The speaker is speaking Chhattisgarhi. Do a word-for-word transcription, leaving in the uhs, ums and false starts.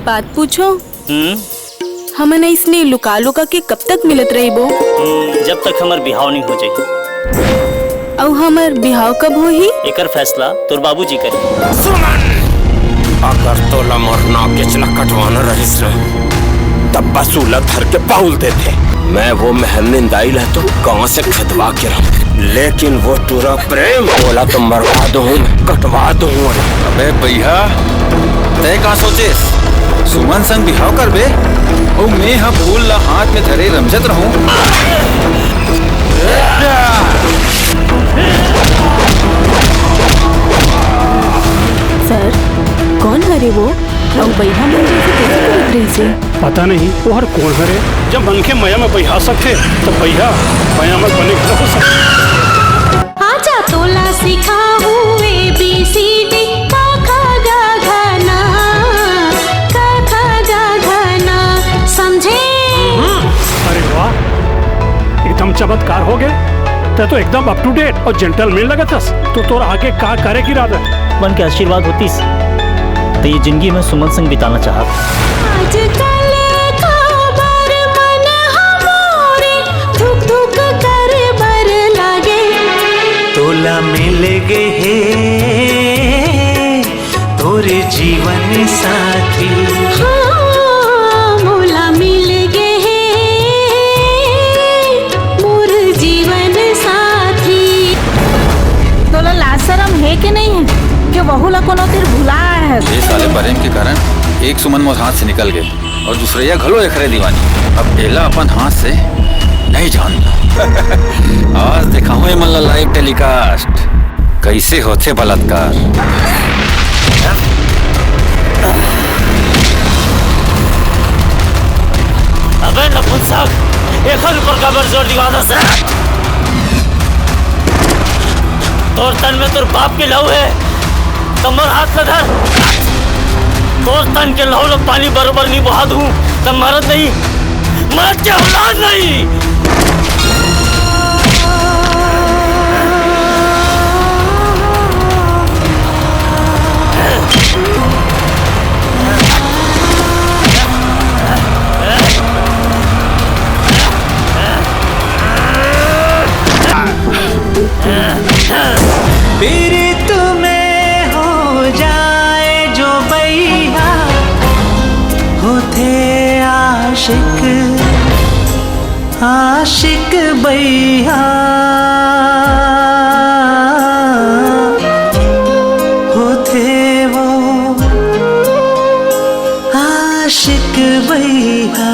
बात पूछो। हम्म? हमन अइसने लुका लुका के कब तक मिलत रहिबो? हम्म, जब तक हमर बिहाव नहीं हो जाही। अउ हमर बिहाव कब होही? एकर फैसला तोर बाबूजी करही। सुमन! अगर तोला मोर नाव के चला कटवाना रहिस ना, तब बस उला धर के बाउल देते। मैं वो महल निंदाई ला तो गांव से खदवा के रहूं, लेकिन वो टूरा प्रेम ओला तो मरवा दूं, कटवा दूं। अबे भैया, तै का सोचेस? सुमन संग बिहाव करबे? अउ मैं ह फूल ला हाथ में धरे रमझत रहूं। सर, कौन हरे वो? अउ बइहा मन जइसे कइसे करत रहिसे? पता नहीं वो हर कौन हरे। जब मन के मया में बइहा सकथे, तब बइहा मया में बने घलो हो सकथे। आजा तोला सिखाहूँ ए बी सी डी, क ख ग घ ना, क ख ग घ ना, समझे? अरे वाह, एकदम चमत्कार हो गया। तै तो एकदम अप टू डेट अउ जेंटलमैन लगत हस। तो तोर आगे का करे के इरादा हे? मन के आशीर्वाद होतिस, त ये जिंदगी में सुमन संग बिताना चाहत। आजकल काबर मन हमोरे धुक धुक करे बर लागे। तोला मिल गे हे तोर जीवन साथी। हाँ, मोला मिल गे हे मोर जीवन साथी। तोला लाज शरम हे के नहीं हे के वहू ला कोनो तीर भुला आए हस? ये साले प्रेम के कारण एक सुमन मोर हाथ से निकल गे अउ दूसरइया घलो एखरे दीवानी। अब एला अपन हाथ से नहीं जान दूं। आज दिखाहूं एमन ला लाइव टेलीकास्ट। कइसे होथे बलात्कार? अबे नपुंसक, एखर ऊपर काबर जोर दिवाथस? तोर तन में तोर बाप के लहू हे, त मोर हाथ ला धर। तोर तन के लहू ला पानी बरोबर नहीं बहा दूं, त मरद नहीं, मरद के औलाद नहीं। पीरित में हो जाए जो बइहा, होथे आशिक, आशिक बइहा, होथे वो आशिक बइहा।